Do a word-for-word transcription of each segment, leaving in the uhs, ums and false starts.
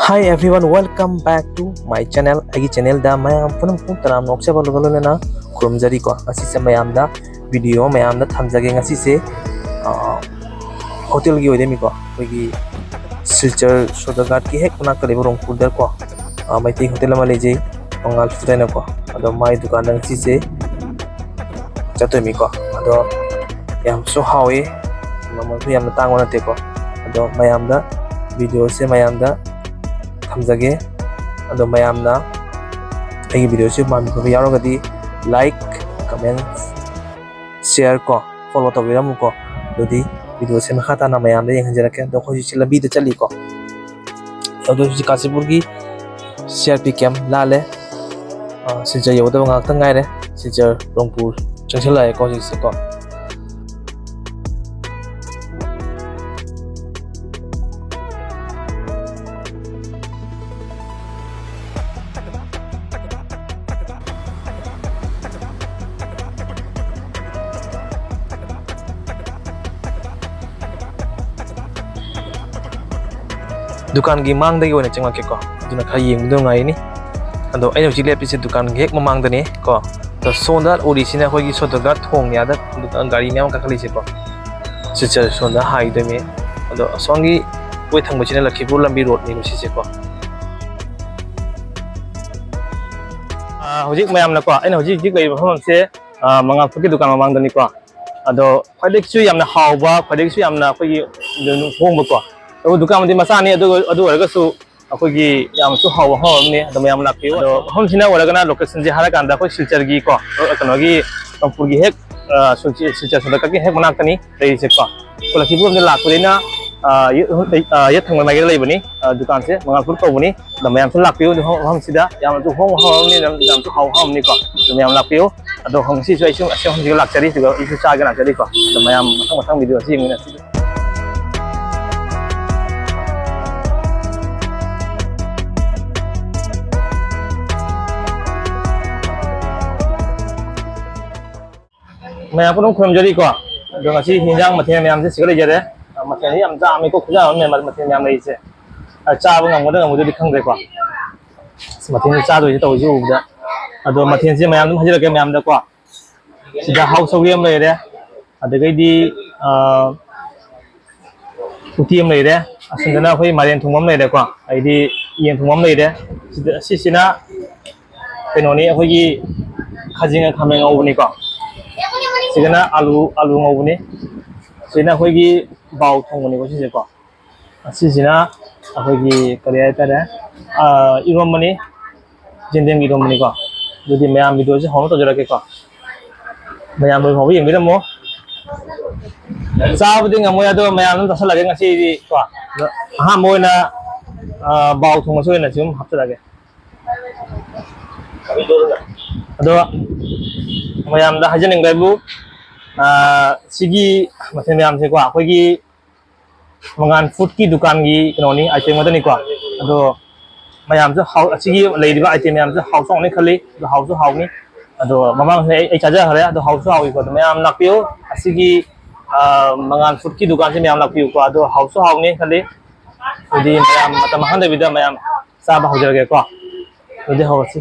Hi everyone, welcome back to my channel. ꯑꯩꯒꯤ ꯆꯦꯅꯦꯜꯗ ꯃꯌꯥꯝ ꯄꯨꯝꯅꯃꯛꯄꯨ ꯇꯔꯥꯝꯅ ꯑꯣꯛꯆꯕ ꯂꯣꯏꯅꯅ ꯈꯨꯔꯨꯝꯖꯔꯤꯀꯣ꯫ ꯉꯁꯤꯁꯦ ꯃꯌꯥꯝꯗ ꯚꯤꯗꯤꯑꯣ ꯃꯌꯥꯝꯗ ꯊꯝꯖꯒꯦ꯫ ꯉꯁꯤꯁꯦ ꯍꯣꯇꯦꯜꯒꯤ ꯑꯣꯏꯗꯣꯏꯅꯤꯀꯣ꯫ ꯑꯩꯈꯣꯏꯒꯤ ꯁꯤꯜꯆꯔ ꯁꯣꯗꯒꯥꯠꯀꯤ ꯍꯦꯛ ꯃꯅꯥꯛꯇ ꯂꯩꯕ ꯔꯣꯡꯄꯨꯔꯗꯀꯣ ꯃꯩꯇꯩ ꯍꯣꯇꯦꯜ ꯑꯃ ꯂꯩꯖꯩ, ꯃꯉꯥꯜ ꯐꯨꯗ ꯍꯥꯏꯅꯀꯣ꯫ ꯑꯗꯣ ꯃꯥꯏ ꯗꯨꯀꯥꯟꯗ ꯉꯁꯤꯁꯦ ꯆꯠꯇꯣꯏꯅꯤꯀꯣ꯫ ꯑꯗꯣ ꯌꯥꯝꯁꯨ ꯍꯥꯎꯏ, ꯃꯃꯜꯁꯨ ꯌꯥꯝꯅ ꯇꯥꯡꯕ ꯅꯠꯇꯦꯀꯣ꯫ ꯑꯗꯣ ꯃꯌꯥꯝꯗ ꯚꯤꯗꯤꯑꯣꯁꯦ ꯃꯌꯥꯝꯗ ꯊꯝꯖꯒꯦ꯫ ꯑꯗꯣ ꯃꯌꯥꯝꯅ ꯑꯩꯒꯤ ꯚꯤꯗꯤꯑꯣꯁꯤ ꯄꯥꯝꯕꯤꯕ ꯌꯥꯎꯔꯒꯗꯤ like, comment, share ꯀꯣ, follow ꯇꯧꯕꯤꯔꯝꯃꯨꯀꯣ꯫ ꯑꯗꯨꯗꯤ ꯚꯤꯗꯤꯑꯣꯁꯦ ꯃꯈꯥ ꯇꯥꯅ ꯃꯌꯥꯝꯗ ꯌꯦꯡꯍꯟꯖꯔꯛꯀꯦ꯫ ꯑꯗꯣ ꯑꯩꯈꯣꯏ ꯍꯧꯖꯤꯛꯁꯦ ꯂꯝꯕꯤꯗ ꯆꯠꯂꯤꯀꯣ꯫ ꯑꯗꯣ ꯍꯧꯖꯤꯛ ꯀꯥꯟꯆꯤꯄꯨꯔꯒꯤ ꯁꯤ ꯑꯥꯔ ꯄꯤ ꯀꯦꯝ ꯂꯥꯜꯂꯦ꯫ ꯁꯤꯜꯆꯔ ꯌꯧꯒꯗꯕ ꯉꯥꯏꯍꯥꯛꯇꯪ ꯉꯥꯏꯔꯦ꯫ ꯁꯤꯜꯆꯔ ꯔꯣꯡꯄꯨꯔ ꯆꯪꯁꯤꯜꯂꯛꯑꯦꯀꯣ ꯍꯧꯖꯤꯛꯁꯦꯀꯣ꯫ ꯗꯨꯀꯥꯟꯒꯤ ꯃꯥꯡꯗꯒꯤ ꯑꯣꯏꯅ ꯆꯪꯉꯛꯀꯦꯀꯣ꯫ ꯑꯗꯨꯅ ꯈꯔ ꯌꯦꯡꯕꯗ ꯅꯨꯡꯉꯥꯏꯅꯤ꯫ ꯑꯗꯣ ꯑꯩꯅ ꯍꯧꯖꯤꯛ ꯂꯦꯞꯄꯤꯁꯦ ꯗꯨꯀꯥꯟꯒꯤ ꯍꯦꯛ ꯃꯃꯥꯡꯗꯅꯤ ꯀꯣ꯫ ꯑꯗꯣ ꯁꯣꯝꯗ ꯎꯔꯤꯁꯤꯅ ꯑꯩꯈꯣꯏꯒꯤ ꯁꯣꯗꯒꯥꯠ ꯊꯣꯡ ꯌꯥꯗ ꯒꯥꯔꯤ ꯃꯌꯥꯝ ꯀꯥꯈꯠꯂꯤꯁꯦꯀꯣ꯫ ꯁꯤꯜꯆꯔ ꯁꯣꯝꯗ ꯍꯥꯏꯗꯣꯏꯅꯦ꯫ ꯑꯗꯣ ꯑꯁꯣꯝꯒꯤ ꯑꯣꯏ ꯊꯪꯕꯁꯤꯅ ꯂꯛꯈꯤꯄꯨꯔ ꯂꯝꯕꯤ ꯔꯣꯗꯅꯦꯕ ꯁꯤꯁꯦꯀꯣ꯫ ꯍꯧꯖꯤꯛ ꯃꯌꯥꯝꯅꯀꯣ, ꯑꯩꯅ ꯍꯧꯖꯤꯛ ꯍꯧꯖꯤꯛ ꯂꯩꯔꯤꯕ ꯃꯐꯝꯁꯦ ꯃꯉꯥꯜ ꯐꯨꯗꯀꯤ ꯗꯨꯀꯥꯟ ꯃꯃꯥꯡꯗꯅꯤꯀꯣ꯫ ꯑꯗꯣ ꯈ꯭ꯋꯥꯏꯗꯒꯤꯁꯨ ꯌꯥꯝꯅ ꯍꯥꯎꯕ, ꯈ꯭ꯋꯥꯏꯗꯒꯤꯁꯨ ꯌꯥꯝꯅ ꯑꯩꯈꯣꯏꯒꯤ ꯍꯣꯡꯕꯀꯣ꯫ ꯑꯗꯨꯕꯨ ꯗꯨꯀꯥꯟꯕꯨꯗꯤ ꯃꯆꯥꯅꯤ, ꯑꯗꯨ ꯑꯗꯨ ꯑꯣꯏꯔꯒꯁꯨ ꯑꯩꯈꯣꯏꯒꯤ ꯌꯥꯝꯅꯁꯨ ꯍꯥꯎꯕ ꯃꯐꯝ ꯑꯃꯅꯤ꯫ ꯑꯗꯣ ꯃꯌꯥꯝ ꯂꯥꯛꯄꯤꯌꯨ꯫ ꯑꯗꯣ ꯃꯐꯝꯁꯤꯅ ꯑꯣꯏꯔꯒꯅ ꯂꯣꯀꯦꯁꯟꯁꯦ ꯍꯥꯏꯔꯀꯥꯟꯗ ꯑꯩꯈꯣꯏ ꯁꯤꯜꯆꯔꯒꯤꯀꯣ, ꯀꯩꯅꯣꯒꯤ, ꯃꯅꯤꯄꯨꯔꯒꯤ ꯍꯦꯛ ꯁꯤꯜꯆꯔ ꯁꯣꯗꯀꯥꯠꯀꯤ ꯍꯦꯛ ꯃꯅꯥꯛꯇꯅꯤ ꯂꯩꯔꯤꯁꯦꯀꯣ꯫ ꯂꯛꯈꯤꯄꯨꯔ ꯂꯣꯝꯗ ꯂꯥꯛꯄꯅꯤꯅ ꯌꯦꯠ ꯊꯪꯕ ꯃꯥꯏꯀꯩꯗ ꯂꯩꯕꯅꯤ ꯗꯨꯀꯥꯟꯁꯦ, ꯃꯉꯥꯜ ꯐꯨꯗ ꯀꯧꯕꯅꯤ꯫ ꯑꯗꯣ ꯃꯌꯥꯝꯁꯨ ꯂꯥꯛꯄꯤꯌꯨ ꯃꯐꯝꯁꯤꯗ꯫ ꯌꯥꯝꯅꯁꯨ ꯍꯣꯡꯕ ꯍꯥꯎꯕꯅꯤ, ꯌꯥꯝꯁꯨ ꯍꯥꯎꯕ ꯍꯥꯎꯕꯅꯤꯀꯣ꯫ ꯑꯗꯣ ꯃꯌꯥꯝ ꯂꯥꯛꯄꯤꯌꯨ꯫ ꯑꯗꯣ ꯉꯁꯤꯁꯨ ꯑꯩꯁꯨ ꯑꯁꯤ ꯃꯐꯝꯁꯤꯗ ꯂꯥꯛꯆꯔꯤ, ꯑꯗꯨꯒ ꯑꯩꯁꯨ ꯆꯥꯒꯦ ꯂꯥꯛꯆꯔꯤꯀꯣ꯫ ꯑꯗꯣ ꯃꯌꯥꯝ ꯃꯊꯪ ꯃꯊꯪ ꯚꯤꯗꯤꯑꯣꯁꯤ ꯌꯦꯡꯃꯤꯟꯅꯁꯤ꯫ ꯃꯌꯥꯝ ꯄꯨꯝꯅꯃꯛ ꯈꯨꯔꯨꯝꯖꯔꯤꯀꯣ꯫ ꯑꯗꯣ ꯉꯁꯤ ꯍꯤꯟꯖꯥꯡ ꯃꯊꯦꯜ ꯃꯌꯥꯝꯁꯦ ꯁꯤꯗ ꯂꯩꯖꯔꯦ꯫ ꯃꯊꯦꯜꯁꯦ ꯌꯥꯝ ꯌꯥꯝꯃꯤꯀꯣ, ꯈꯨꯌꯥꯝ ꯑꯃꯅꯦ ꯃꯊꯦꯜ ꯃꯌꯥꯝ ꯂꯩꯔꯤꯁꯦ꯫ ꯑ, ꯆꯥꯕ ꯉꯝꯒꯗ꯭ꯔꯥ ꯉꯝꯃꯣꯏꯗ꯭ꯔꯗꯤ ꯈꯪꯗ꯭ꯔꯦꯀꯣ꯫ ꯑꯁ, ꯃꯊꯦꯜꯁꯦ ꯆꯥꯗꯣꯏꯁꯦ ꯇꯧꯔꯤꯁꯦ ꯎꯕꯗ꯫ ꯑꯗꯣ ꯃꯊꯦꯜꯁꯦ ꯃꯌꯥꯝ ꯑꯗꯨꯝ ꯍꯥꯏꯖꯔꯛꯀꯦ ꯃꯌꯥꯝꯗꯀꯣ꯫ ꯁꯤꯗ ꯍꯥꯎ ꯁꯧꯒ꯭ꯔꯤ ꯑꯃ ꯂꯩꯔꯦ, ꯑꯗꯒꯤꯗꯤ, ꯑ, ꯎꯇꯤ ꯑꯃ ꯂꯩꯔꯦ, ꯑꯁꯤꯗꯅ ꯑꯩꯈꯣꯏ ꯃꯥꯏꯔꯦꯟ ꯊꯣꯡꯕ ꯑꯃ ꯂꯩꯔꯦꯀꯣ, ꯑꯗꯩꯗꯤ ꯌꯦꯟ ꯊꯣꯡꯕ ꯑꯃ ꯂꯩꯔꯦ꯫ ꯁꯤꯗ, ꯁꯤꯁꯤꯅ ꯀꯩꯅꯣꯅꯤ, ꯑꯩꯈꯣꯏꯒꯤ ꯈꯥꯖꯤꯡꯒ ꯈꯥꯃꯦꯟ ꯉꯧꯕꯅꯤꯀꯣ꯫ ꯁꯤꯗꯅ ꯑꯂꯨ, ꯑꯂꯨ ꯉꯧꯕꯅꯤ꯫ ꯁꯤꯅ ꯑꯩꯈꯣꯏꯒꯤ ꯕꯥꯎ ꯊꯣꯡꯕꯅꯤꯀꯣ ꯁꯤꯁꯦꯀꯣ꯫ ꯑꯁꯤꯁꯤꯅ ꯑꯩꯈꯣꯏꯒꯤ ꯀꯔꯤ ꯍꯥꯏꯇꯥꯔꯦ, ꯑ, ꯏꯔꯣꯝꯕꯅꯤ, ꯌꯦꯟꯗꯦꯝꯒꯤ ꯏꯔꯣꯝꯕꯅꯤꯀꯣ꯫ ꯑꯗꯨꯗꯤ ꯃꯌꯥꯝ ꯚꯤꯗꯤꯑꯣꯁꯦ ꯍꯧꯅ ꯇꯧꯖꯔꯛꯀꯦꯀꯣ꯫ ꯃꯌꯥꯝ ꯂꯣꯏ ꯐꯥꯎꯕ ꯌꯦꯡꯕꯤꯔꯝꯃꯣ꯫ ꯆꯥꯕꯗꯤ ꯉꯝꯃꯣꯏ, ꯑꯗꯣ ꯃꯌꯥꯝ ꯑꯗꯨꯝ ꯆꯥꯁꯤꯜꯂꯒꯦ ꯉꯁꯤꯗꯤ ꯀꯣ꯫ ꯑꯗꯣ ꯑꯍꯥꯟꯕ ꯑꯣꯏꯅ, ꯑ, ꯕꯥꯎ ꯊꯣꯡꯕꯁꯦ ꯑꯣꯏꯅ ꯁꯨꯝ ꯍꯥꯞꯆꯔꯛꯑꯒꯦ꯫ ꯑꯗꯣ ꯃꯌꯥꯝꯗ ꯍꯥꯏꯖꯅꯤꯡꯕ ꯍꯥꯏꯕꯨ, ꯑ, ꯁꯤꯒꯤ ꯃꯊꯦꯜ ꯃꯌꯥꯝꯁꯦꯀꯣ, ꯑꯩꯈꯣꯏꯒꯤ ꯃꯉꯥꯟ ꯐꯨꯗꯀꯤ ꯗꯨꯀꯥꯟꯒꯤ ꯀꯩꯅꯣꯅꯤ, ꯑꯥꯏꯇꯦꯝ ꯉꯥꯛꯇꯅꯤꯀꯣ꯫ ꯑꯗꯣ ꯃꯌꯥꯝꯁꯨ ꯍꯥꯎ-, ꯑꯁꯤꯒꯤ ꯂꯩꯔꯤꯕ ꯑꯥꯏꯇꯦꯝ ꯃꯌꯥꯝꯁꯨ ꯍꯥꯎꯁꯨ ꯍꯥꯎꯅꯤ ꯈꯜꯂꯤ, ꯑꯗꯣ ꯍꯥꯎꯁꯨ ꯍꯥꯎꯅꯤ꯫ ꯑꯗꯣ ꯃꯃꯥꯡꯁꯨ ꯑꯩ, ꯑꯩ ꯆꯥꯖꯈ꯭ꯔꯦ, ꯑꯗꯣ ꯍꯥꯎꯁꯨ ꯍꯥꯎꯏꯀꯣ꯫ ꯑꯗꯣ ꯃꯌꯥꯝ ꯂꯥꯛꯄꯤꯌꯨ꯫ ꯑꯁꯤꯒꯤ, ꯑ, ꯃꯉꯥꯟ ꯐꯨꯗꯀꯤ ꯗꯨꯀꯥꯟꯁꯦ ꯃꯌꯥꯝ ꯂꯥꯛꯄꯤꯌꯨꯀꯣ꯫ ꯑꯗꯣ ꯍꯥꯎꯁꯨ ꯍꯥꯎꯅꯤ ꯈꯜꯂꯤ꯫ ꯑꯗꯨꯗꯤ ꯃꯌꯥꯝ ꯃꯇꯝ ꯃꯥꯡꯍꯟꯗꯕꯤꯗ ꯃꯌꯥꯝ ꯆꯥꯕ ꯍꯧꯖꯔꯒꯦꯀꯣ꯫ ꯑꯗꯨꯗꯤ ꯍꯧꯔꯁꯤ꯫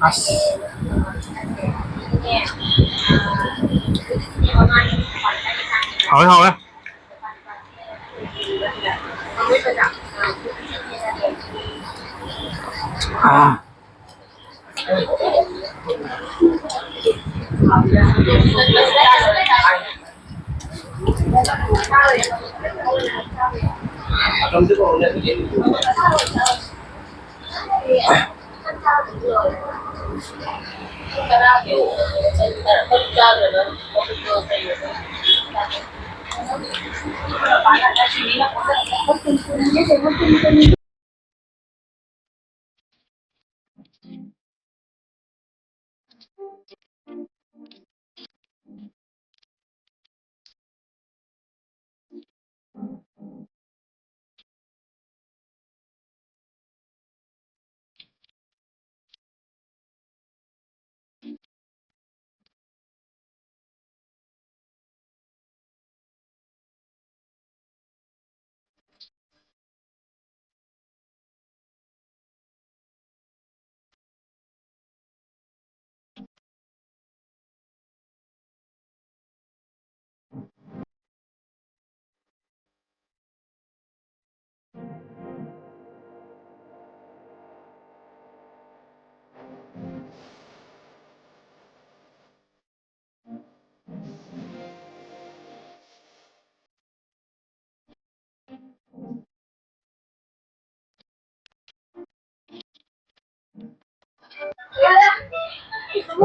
ꯑꯁ꯫ ꯍꯥꯎꯋꯦ, ꯍꯥꯎꯋꯦ꯫ ꯑꯥ꯫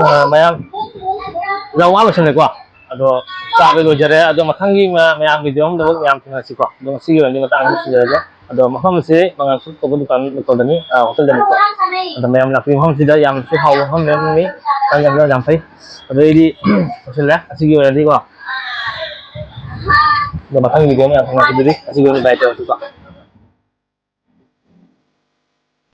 ꯑ, ꯃꯌꯥꯝ ꯌꯥꯝ ꯋꯥ ꯂꯣꯏꯁꯜꯂꯦꯀꯣ꯫ ꯑꯗꯣ ꯆꯥꯕ ꯂꯣꯏꯖꯔꯦ꯫ ꯑꯗꯣ ꯃꯊꯪꯒꯤ ꯃ-, ꯃꯌꯥꯝ video ꯑꯃꯗ ꯑꯃꯨꯛ ꯃꯌꯥꯝ ꯊꯦꯡꯅꯁꯤꯀꯣ꯫ ꯑꯗꯣ ꯉꯁꯤꯒꯤ ꯑꯣꯏꯅꯗꯤ ꯃꯇꯥꯡ ꯑꯁꯤꯗ ꯂꯣꯏꯁꯤꯜꯂꯒꯦ꯫ ꯑꯗꯣ ꯃꯐꯝꯁꯤ ꯃꯉꯥꯜ ꯁꯨ ꯀꯧꯕ ꯗꯨꯀꯥꯟ ꯀꯧꯗꯅꯤ, ꯑ, ꯍꯣꯇꯦꯜꯗꯅꯤꯀꯣ꯫ ꯑꯗꯣ ꯃꯌꯥꯝ ꯂꯥꯛꯄꯤꯌꯨ, ꯃꯐꯝꯁꯤꯗ ꯌꯥꯝꯅꯁꯨ ꯍꯥꯎꯕ ꯃꯐꯝꯅꯤ, ꯃꯤ ꯌꯥꯝ, ꯌꯥꯝ, ꯌꯥꯝ ꯐꯩ꯫ ꯑꯗꯣ ꯑꯩꯗꯤ ꯂꯣꯏꯁꯤꯜꯂꯦ ꯉꯁꯤꯒꯤ ꯑꯣꯏꯅꯗꯤꯀꯣ꯫ ꯑꯗꯣ ꯃꯊꯪꯒꯤ video ꯃꯌꯥꯝ ꯊꯦꯡꯅꯁꯤ꯫ ꯑꯗꯨꯗꯤ ꯉꯁꯤꯒꯤ ꯑꯣꯏꯅ bye ꯇꯧꯔꯁꯤꯀꯣ꯫